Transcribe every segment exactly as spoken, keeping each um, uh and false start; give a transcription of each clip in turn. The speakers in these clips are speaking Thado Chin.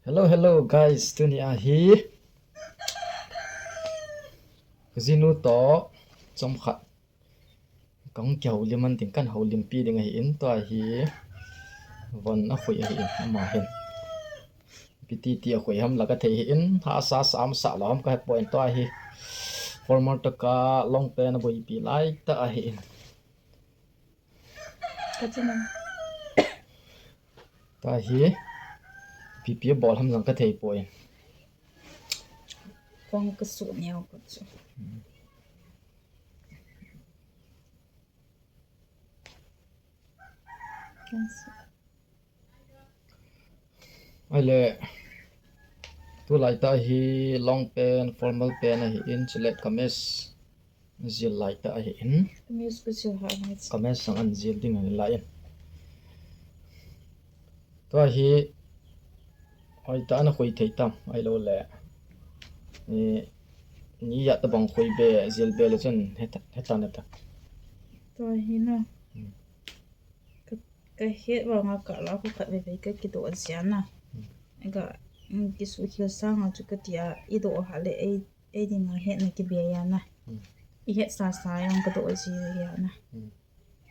Hello, hello, guys. Tuni ahi. Kajinu to chomkhat. Kahung kihoulim man ding, kan houlimpi ding ahin, tua hi. Von akhui ahin, ama hin. Ipi ti ti akhui ham la kathei hih in, hahsa sa am sa lou ham kahepoi, tua hi. Formal tah a long pant aboipi lai tah ahin. Ka chin a. Tua hi, ipi ipi abol ham jong kathei poi. Kong kasuh neo ko chu. Hmm. Kong su. Ahile, tulai tah hi long pant, formal pant ahin, chule kameez jil lai tah ahin. Kameez kajil ha mai. Kameez jong an jil ding ahi lai in. Tua hi, hoitah a nakhui thei tam, ahilou le. Ni, ni ijat tabang khui be, jil be le chun, heta, heta, heta. Tua hi na. Hmm. Ka, kahet vang a kala khu khat veve kakidoh jia na. Hmm. Ka, mm, kisuh khel sang a chu kati a, idoh ha le, ei, ei ding a hetna kibe a na. Hmm. Ihet sasa jong kadoh ji a na. Hmm.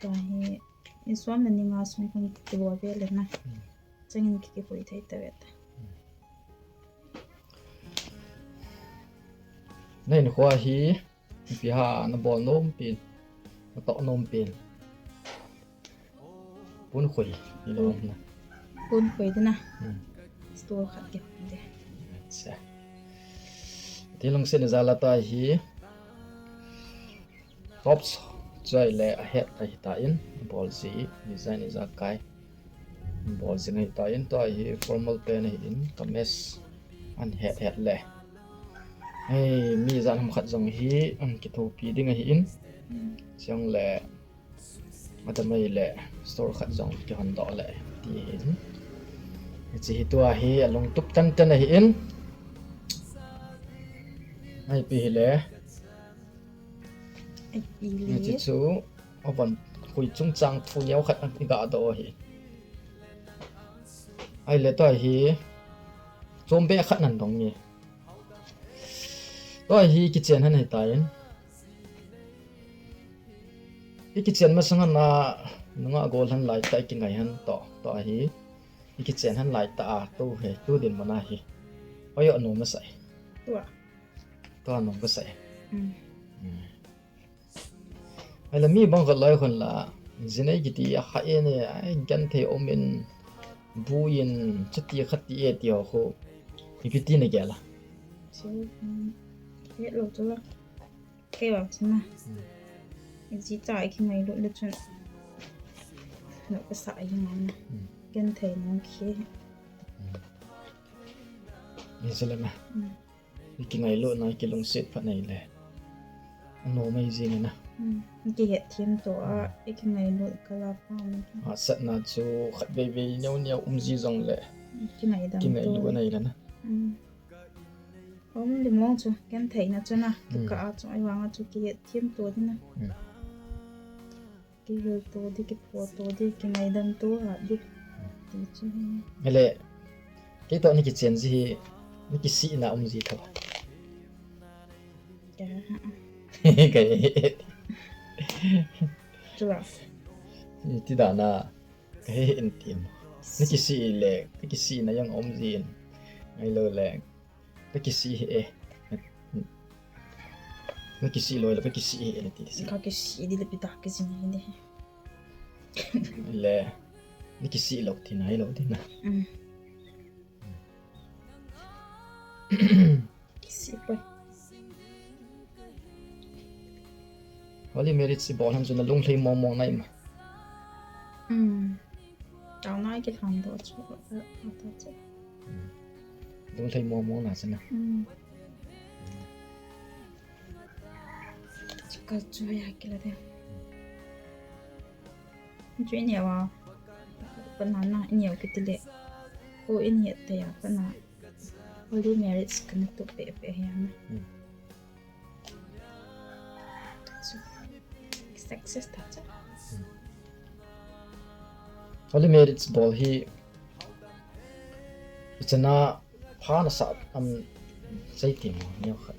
Tua hi, insung le ni nga sung kong kibol ve le na. Hmm. Changin ki, kikhui thei ta ve ta. Hmm. Na hinkho hi, ipi ham nabol nom pen, natoh nom pen. Pon khui, ni lo na. Pon khui ding na. Hmm. Store khat kihon ding. Acha. Ti lungset na jal a tua hi. Tops, chule ahet ahitan, bol ji, design ijakai. Bol jing ahitan, tua hi formal pant ahin, kameez an het het le. Hei, mi ijat ham khat jong hi, an kithopi ding ahin. Chule, adang ahile, store khat jong kihon doh le, ti ahin. Hiche hi tua hi, alungtup tenten ahin. Ipi hile. Ipi le. Hiche chu, avon khui chungchang thu neo khat iga doh ahi. Ahile tua hi, chombe khat nan dong nge. Tua hi kichen han ahitan. Ikichen masang a nunga gol han lai tah ikingai han toh, tua hi. Ikichen han lai tah a, tu hi, tu dinmun a hi. Oi, anom masa e. Tua. Tua nom kasa e. Mm. Mm. Ahile mi bang khat lai khun la, jinei kiti a kha e ne, ai, genthei um in, bu in, chuti khati e ti ho khu. Ipi ti nagel a. Chu, um, hetlou chu la. Kei vang chu na. Hmm. Iji cha ikingailut le chun. Nopsa ahi ngai na. Hmm. Genthei nung khi. Hmm. Ni se le na. Hmm. Ikingailutna, ikilungset phatna ile. Anom mai jing e na. Hmm. Ikihet them to a, hmm, ikingailut kala pa mi. Hahsatna chu khatvei vei neo neo um ji jong le. Kingaidam to. Kingailutna ile na. Hmm. Um lim mong chu, gentheina chu na, hmm, kikah a chu, ahivang a chu, kihet them to ding na. Hmm. Kihil to ding, kipho to ding, kingaidam to ha ding. Hmm. Ti chu. Ahile, kei toh nakichen ji hi, nakisihna um ji thou. Ka ha. Ka he. Chu la. Ti dan a, ka he in ti mo. Nakisih le, nakisihna jong um ji in. Ahilou le. Kakisih e. Kakisih lou le, kakisih e, nati. Kakisih di le pita kisih ni. Le, nakisih lou tina, hilou tina. Mm. Kisih poi. Holy marriage ibol ham chu nalung lhai mong mong nai ma. Hmm. Tao nai kilham doh chu, a, a, ta chu. Hmm. Lung lhai mong mong na chu na. Hmm. Chu ka chu ya kila de. Chu i neo a, pa na na, i neo kiti le. Ko i neo te ya, pa na. Holy marriage kana tup peh peh hi a na. Hmm. Success ta cha. Hmm. Holy marriage bol hi, i chan a Pha nasah am sei ti mo, neo khat.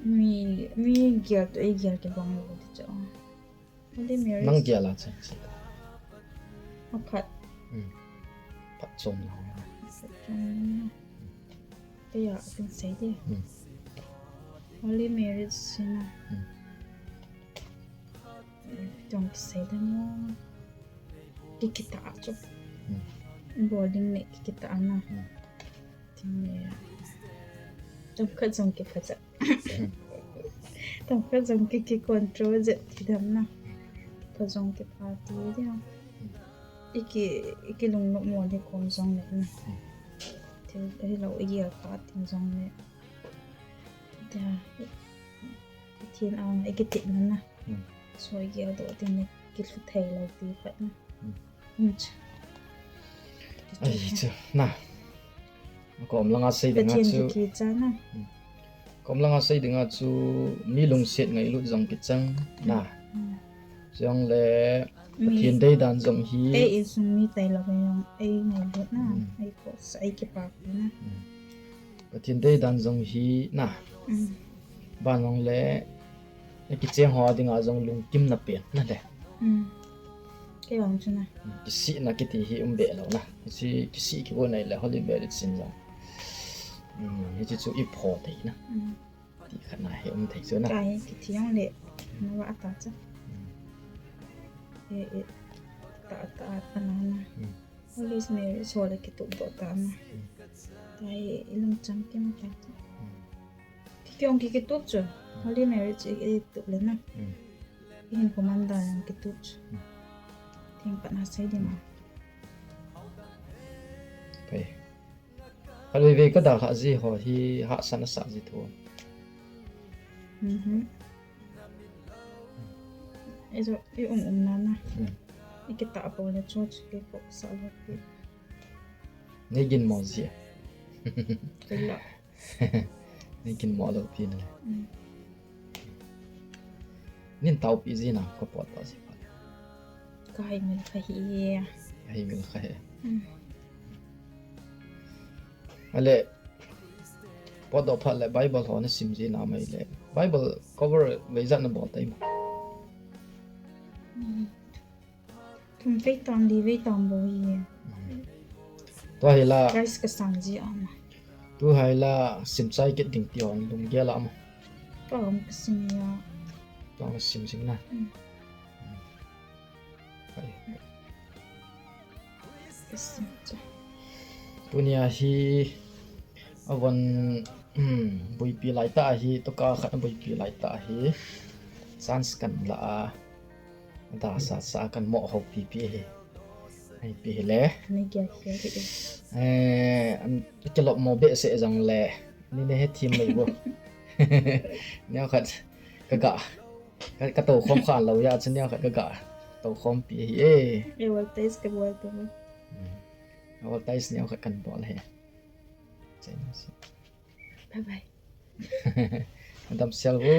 Mi, mi gel toh ei gel kibang lou ti chu. Holy Mary. Nang gel a chu sei ta. A phat. Hmm. Phat chom na. Phat chom na. Kei a kan sei di. Hmm. Holy Mary sei na. Hmm. Tong kisei da mo. Ki kita chu. Hmm. Bol ding le ki kita na. Hmm. Tin le. Tong khat jong ki pha cha. Hmm. Tong khat jong ki, ki control je ti dam na. Pha jong ki pha ti dia. Hmm. Iki, iki lung nok mo de kom jong le na. Hmm. Thil, hilou iki a ka tin jong le. Tia, i, i thin ang, i kitit na na. Hmm. So, i gel doh tin le, kilhu thei lou ti khat na. Hmm. Hmm, chu. Ai, chu, na. Kom langa sei dinga chu. Pathen kicha na. Hmm. Kom langa sei dinga chu, mi lungset ngailut jong kichang, na. Hmm. Chuleh, Pathen deidan jong hi. Ei insung mi tailou vang, ei ngailut na, hmm, ei khohsah, ei kipah na. Hmm. Pathen deidan jong hi na. Hmm. Ban jong le, na kicheng ho dinga jong lungkim na pen na le. Hmm. Kei vang chu na. Hmm. Kisihna kiti hi um be lou na. Kisih, kisih kigo nai le Holy Marriage sin jong. Hmm. Hiche chu i pho thei na. Hmm. Ti khat na hi um thei chu na. Ka hi kithi jong le, na va ta chu. Hmm. E, e, ta, ta, ta na na. Hmm. Holy Mary so le kitup doh ta na. Hmm. Ta hi i lungchang kim ta chu. Hmm. Ki kiong ki kitup chu. Hmm. Holy Mary chu i tup le na. Hmm. I hin commander jong kitup chu. Hmm. Theng pat na sei ding a. Pai. Khatvei vei ka dalhah ji ho hi hahsa nasa ji thu. Mhm. Ei jo, i um um na na. Hmm. I kitah bol le chu chu kei khohsah lou pi. Nei ginmo ji a. Kei la. Nei ginmo lou pi na le. Hmm. Nin taopi ji na ka potdoh ji phat. Ka haimil kha hi e. Haimil kha hi. Hmm. Ale, potdoh phat le Bible ho na sim ji na mai le. Bible cover vei ijat na bol tai mo. Hmm. Thum vei tam, li vei tam bou hi. Hmm. Tua hi la. Price ka sang ji a na. Tu hi la sim chai kit ding ti hon lunggel a mo. Tua hung ka sim a. Tua hung ka sim jing na. Hmm. Ka sim cha. Tunia hi avon, hmm, buipi lai ta hi, tuka khat buipi lai ta hi. Chance kan la a. Da sa sa kan mo ho pi pi hi. Ai pi hi le. Ni kya kya hi. Eh, an kilop mo behseh jong le. Ni ne he thim mai bo. Neo khat ka ga. Ka, ka tou khom khan lou ya chu neo khat ka ga. Tou khom pi hi e. E wal tais ka wal tu. Hmm. Wal tais neo khat kan bol hi. Chai na si. Bye bye. Damsel vo.